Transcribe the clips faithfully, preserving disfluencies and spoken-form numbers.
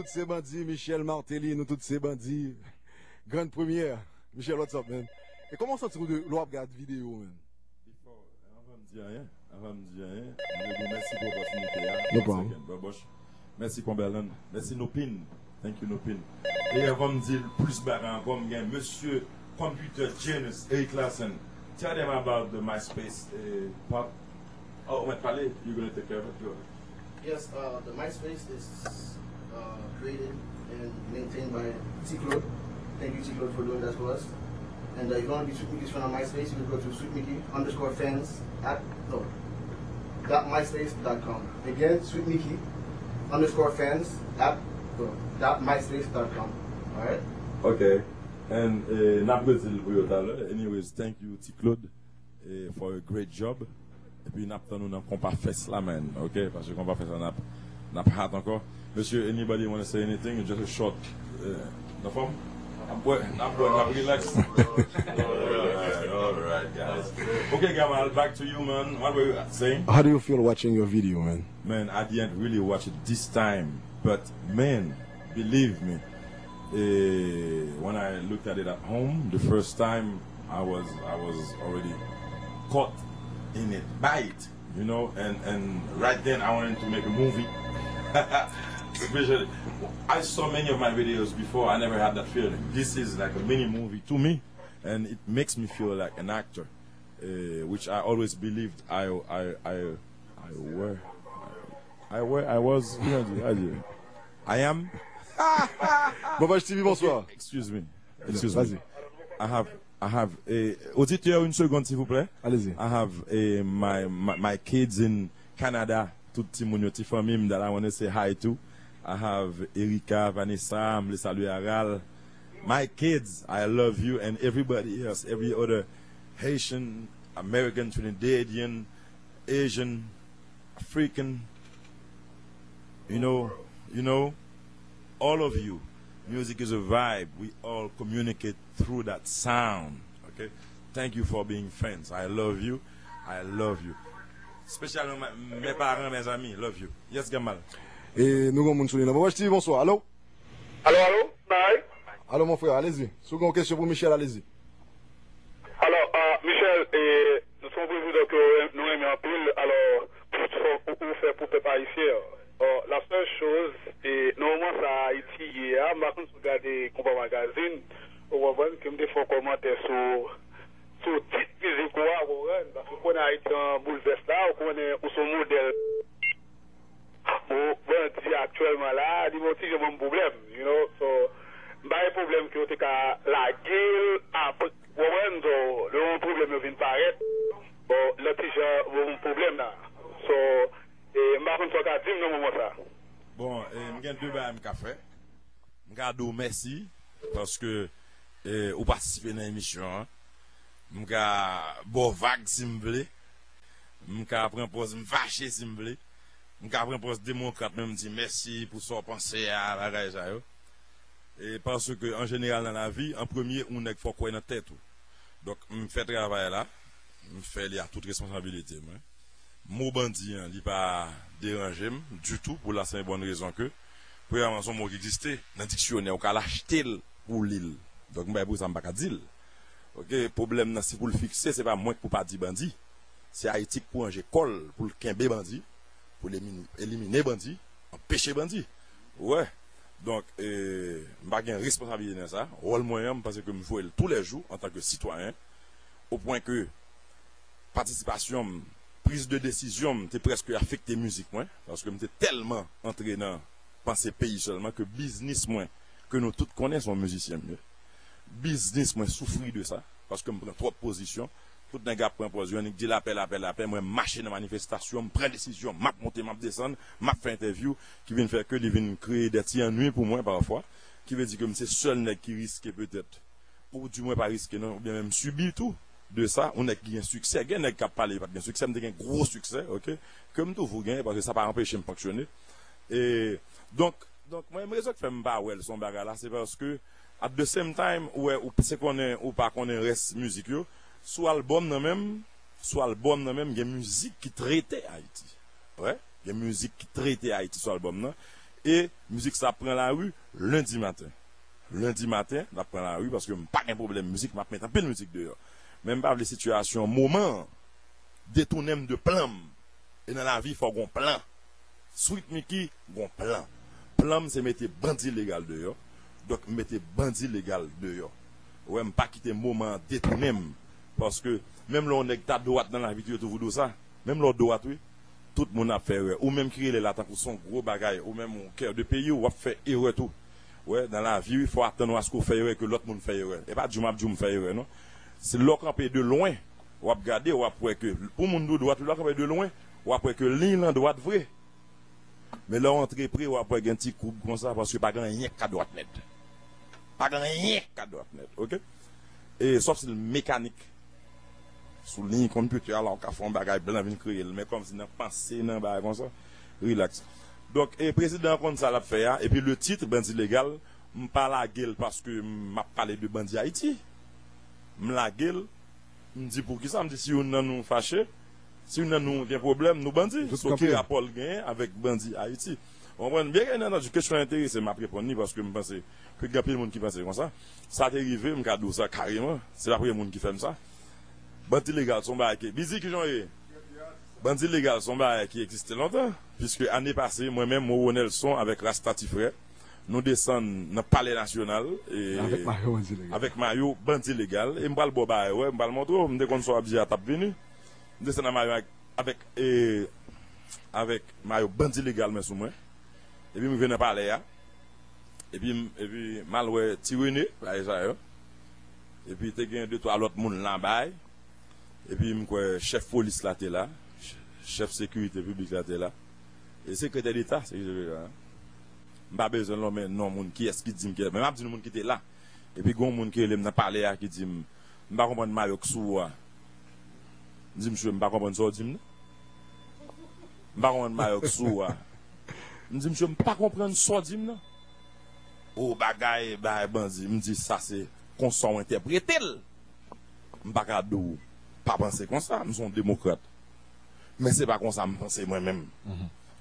Se bandi, Michel Martelly, nou tout se bandi. Grann premyè. Michel, what's up, man? E kòman w santi w de lè w ap gad videyo, man? Before, anvan m di anyen, anvan m di anyen, m vle di w mèsi pou opòtinite a. No problem. Once again, bro Boch. Mèsi Cumberland. Mèsi Nopin. Thank you, Nopin. E anvan m di l plis bagay ankò, m gen mesye Computer Genius, Eric Larson. Tell them about the MySpace uh, pop. Oh, mwen pale, you gonna take care of it? Go ahead. Yes, uh, the MySpace is uh, created and maintained by T Claude. Thank you, T Claude, for doing that for us. And uh, if you want to be Sweet Mickey's friend on MySpace, you can go to sweet mickey underscore fans at, no, dot myspace dot com. Again, sweet mickey underscore fans at, no, dot myspace dot com. All right? Ok. And uh, n ap redi l pou yo talè. Anyways, thank you, T Claude, eh, for a great job. Epi n ap tann ou nan Konpa Fest la, man. Ok? Paske Konpa Fest la n ap, n ap hot ankò. Mesye, anybody wanna say anything? Just a short. Uh, nan fòm? N ap bwè, n ap bwè, n ap relax. Alright, alright, guys. Ok, Gamal, back to you, man. What were you saying? How do you feel watching your video, man? Man, I didn't really watch it this time, but man, believe me, eh, when I looked at it at home the first time, I was I was already caught in it, by it, you know, and and right then I wanted to make a movie. Especially, I saw many of my videos before. I never had that feeling. This is like a mini movie to me, and it makes me feel like an actor, uh, which I always believed I I I I were I were I was. Kijan di? Adi. I am. Bobaj T V, bonswa. Excuse me. Excuse me. Vas-y. I have I have eh, auditeur, une seconde, s'il vous plaît. Allez-y. I have eh, my, my my kids in Canada. Tout timoun yo, ti fanmi m, that I want to say hi to. I have Erica, Vanessa, m vle salye Aral. My kids, I love you, and everybody else, every other Haitian, American, Trinidadian, Asian, African, you know, you know, all of you. Music is a vibe. We all communicate through that sound. Okay? Thank you for being fans. I love you. I love you. Spécialement mes parents, mes amis. Love you. Yes, Gamal. E nou gen moun sou liy la. Bobaj T V, bonswa. Alo? Alo, alo, bay. Alo, mon frè, alezi. Si w gen yon kesyon pou Michel, alezi. Alò, ah, Michel, e, nou se yon prezidan ke nou renmen anpil. Alò, fòk ou, ou fè pou pèp ayisyen an. Bon, la sèl choz, e, nan moman sa Ayiti ye a, m pa konn si w gade Konpa Magazine, ou konprann ke m te fè yon kòmantè sou, sou tit mizik ou a, ou konprann? Paske konnen Ayiti an boulvès la, ou konnen ou se yon modèl. Bon, bandi aktyèlman la, li yon ti jan ban m pwoblèm, you know, so, m pa gen pwoblèm ke yo te ka lage l apre, ou konprann, so, lè yon pwoblèm yo vin parèt, bon, lè ti jan ban m pwoblèm la, so, e, m pa konn sa w ka di m nan moman sa. Bon, e, m gen de bagay m ka fè. M ka di w mèsi paske e, ou patisipe nan emisyon an. M ka ba w vag si m vle. M ka pran pòz m fache si m vle. M ka pran pòz demokrat men m di mèsi pou sa w panse a, bagay sa yo. E paske an jeneral nan lavi, an premye, yon nèg fò kwè nan tèt ou. Donk, m fè travay la, m fè li a tout responsabilite mwen. Mo bandi an, li pa deranje m ditou pou la senp e bòn rezon ke, premyèman, se yon mo ki egziste nan diksyonè, ou ka al achte l pou w li l. Donk, m bay pou sa, m pa ka di l. Ok, pwoblèm nan, si pou l fikse, se pa mwen k pou pa di bandi. Se Ayiti k pou ranje kò l pou l kenbe bandi, pou l elimine bandi, anpeche bandi. Ou wè? Donk, e, m pa gen responsablite nan sa. Wòl mwen an, m panse ke m jwe l toulèjou antanke sitwayen, opwen ke patisipasyon m, priz de desizyon m te prèske afekte mizik mwen, paske m te tèlman antre nan panse peyi sèlman ke biznis mwen, ke nou tout konnen, se yon mizisyen m ye. Biznis mwen soufri de sa, paske m pran twòp pozisyon. Tout nèg ap pran pòz yo, annik di lapè, lapè, lapè. Mwen mache nan manifestasyon, m pran desizyon, m ap monte, m ap desann, m ap fè entèvyou, ki vin fè ke li vin kreye de ti annui pou mwen pafwa, ki vle di ke m se sèl nèg ki riske petèt, ou di mwen pa riske non, oubyen menm sibi tou de sa. Yon nèg ki gen siksè, gen nèg k ap pale pa t gen siksè, m te gen gwo siksè, ok, ke m toujou genyen, paske sa pa anpeche m fonksyone. E, donk, donk, mwen, rezon k fè m pa wè l se yon bagay la, se paske, at the same time, ou wè, ou se konnen, ou pa konnen rès mizik yo, sou albòm nan menm, sou albòm nan menm, gen mizik ki trete Ayiti. Wè, gen mizik ki trete Ayiti sou albòm nan. E mizik sa ap pran lari lendi maten. Lendi maten, n ap pran lari paske m pa gen pwoblèm mizik, m ap met anpil mizik deyò. Men m pa vle sitiyasyon moman an detounen m de plan m. E nan lavi, fò gon plan. Sweet Micky gon plan. Plan m se mete bandi legal deyò. Donk, m mete bandi legal deyò. Ou wè, m pa kite moman an detounen m. Paske, menm lè yon nèg ta dwat nan lavi, yo toujou di w sa. Menm lè w dwat, wi. Tout moun ap fè erè. Ou menm ki rele la tankou se yon gwo bagay, ou menm yon kè de peyi, w ap fè erè tou. Wè, nan lavi, wi, fò atann w aske w fè erè ke lòt moun fè erè. E pa di w m ap di w m fè erè, non. Se lè w kanpe de lwen, w ap gade, w ap wè ke, pou moun di w dwat, lè w kanpe de lwen, w ap wè ke liy lan dwat vre. Men lè w antre pre, w ap wè gen ti koub konsa, paske pa gen anyen k ka dwat nèt. Pa gen anyen k ka dwat nèt, oke? E, sòf si l mekanik. Sou liy konpitè a la, w ka fè yon bagay blan vin kreye l. Men kòmsi nan panse, nan bagay konsa, rilaks. Donk, e prezidan an konn sa l ap fè a, epi le titre, Bandi Legal, m pa lage l paske m ap pale de bandi Ayiti. M lage l, m di poukisa, m di si youn nan nou fache, si youn nan nou gen pwoblèm, nou bandi. So, ki rapò l genyen avèk bandi Ayiti? Ou konprann? Byen entandan, kesyon an enterese m, m ap reponn li paske m panse ke gen anpil moun ki panse konsa. Sa te rive, m ka di w sa kareman. Se pa premye moun ki fè m sa. Bandi legal se yon bagay ki, Bizi, kijan w ye? Bandi legal se yon bagay ki egziste lontan. Piske ane pase, mwen menm, Roro Nelson avèk Rasta Ti Frè, nou desann nan Palè Nasyonal e avèk mayo bandi legal. Avèk mayo bandi legal. E m pral ba w bagay, wè, m pral montre w. M te konn sa w ap di a t ap vini. M desann nan mayo ak avèk, e, avèk mayo bandi legal mwen sou mwen. Epi m rive nan palè a. Epi m, epi m al wè Ti Rene, bagay sa yo. Epi te gen de twa lòt moun la bay. Epi m kwè chèf polis la te la, ch-, chèf sekirite piblik la te la. E sekretè deta, sekirite piblik la. M pa bezwen nonmen non moun kiyès ki di m kiyès. Men m ap di nou moun ki te la. Epi gen yon moun ki rele m nan palè a ki di m, m pa konprann mayo k sou ou a. M di, "Msye, m pa konprann sa w di m nan. M pa konprann mayo k sou ou a." M di, "Msye, m pa konprann sa w di m nan." O bagay, bagay bandi. M di, "Sa se konsa w entèprete l." M pa ka di w pa panse konsa, m se yon demokrat. Men se pa konsa m panse mwen menm.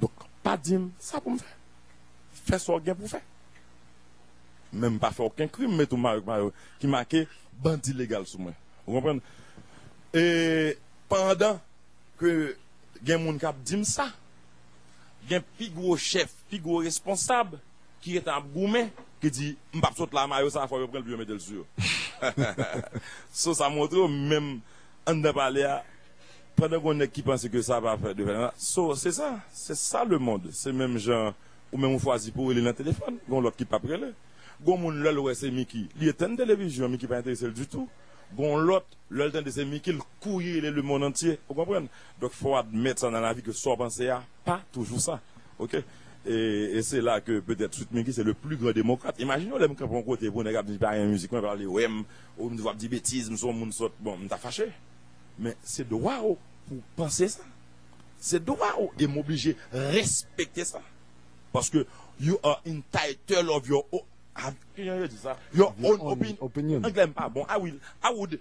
Donk, pa di m sa pou m fè. Fè sa w gen pou w fè. Men m pa fè okenn krim, m met yon mayo, mayo ki make bandi legal sou mwen. Ou konprann? E pandan ke gen moun k ap di m sa, gen pi gwo chèf, pi gwo responsab ki gentan ap goumen, ki di, "M p ap sot la, mayo sa a, fò yo pran l pou yo mete l sou yo." So, sa montre w, menm anndan palè a, pandan gen nèg ki panse ke sa pa fè de fè, so, se sa, se sa le monde. Se menm jan ou menm ou chwazi pou rele nan telefòn, gen lòt ki p ap rele. Gen moun, lè l wè se Micky, li etenn televizyon, Micky pa enterese l ditou. Gen lòt, lè l tande se Micky, l kouri rele lemonn antye. Ou konprann? Donk, fò w admèt sa nan lavi ke sa w panse a, pa toujou sa. Oke? E, e se la ke petèt Sweet Micky se le plus grand démocrate. Imajine w lè m kanpe yon kote pou nèg ap di pa gen mizik, mwen pa vle wè m, ou m di w ap di betiz, m se yon moun sòt. Bon, m ta fache. Men se dwa w pou w panse sa. Se dwa w e m oblije respekte sa. Paske you are entitled of your o-, ah, kijan yo di sa? Your own opinion. Anglè m pa bon. I will, I would.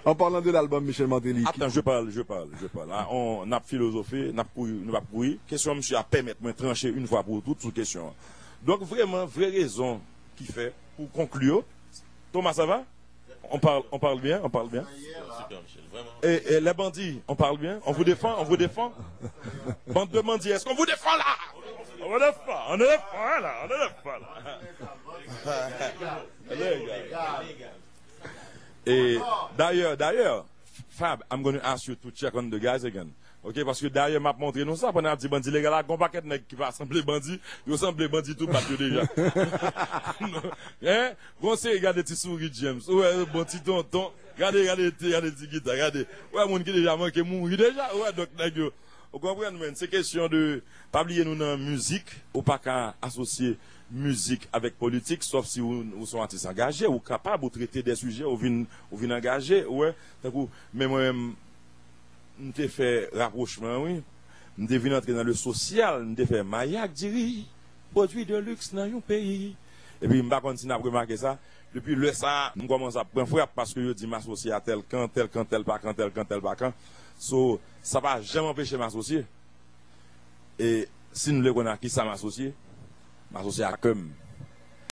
En parlant de l'album Michel Martelly, ki... Attends, je parle, je parle, je parle. Ah, on, n ap filozofe, n ap kouri, nou p ap kouri. Kesyon misye a pèmèt mwen tranche yon fwa pou tout sou kesyon an. Donk, vrèman, vrè rezon ki fè, pou konkli, Thomas, ça va? On parle, on parle bien, on parle bien. Super, Michel, vraiment. Et, et les bandits, on parle bien, on vous défend, on vous défend. Bande de bandits, est-ce qu'on vous défend là? On vous défend, on ne défend pas là, on ne défend pas là. Et d'ailleurs, d'ailleurs, Fab, I'm gonna ask you to check on the guys again. Ok, paske dayè m ap montre nou sa, pandan n ap di bandi legal la, gon pakèt nèg ki pa sanble bandi, yo sanble bandi tou, bat yo deja. Hein? Gon seri, gade ti souri James, ou wè, bon ti tonton, gade, gade, ti, gade ti gita, gade. Ou wè moun ki deja manke mouri deja, ou wè, donk nèg yo. Ou konprann, men, se kesyon de, pa bliye nou nan mizik, ou pa ka asosye mizik avèk politik, sòf si ou, ou se yon atis angaje, ou kapab, ou trete de sijè, ou vin, ou vin angaje, ou wè, tankou, men mwen menm, m te fè rapwochman, wi. M te vin antre nan le sosyal, m te fè mayi ak diri, pwodui de liks nan yon peyi. Epi m pa konn si n ap remake sa, depi lè sa a, m kòmanse ap pran frap paske yo di m asosye a tèl kan, tèl kan, tèl pa kan, tèl kan, tèl pa kan. So, sa pa janm anpeche m asosye. E Si n vle konn a kisa m asosye, m asosye a kè m.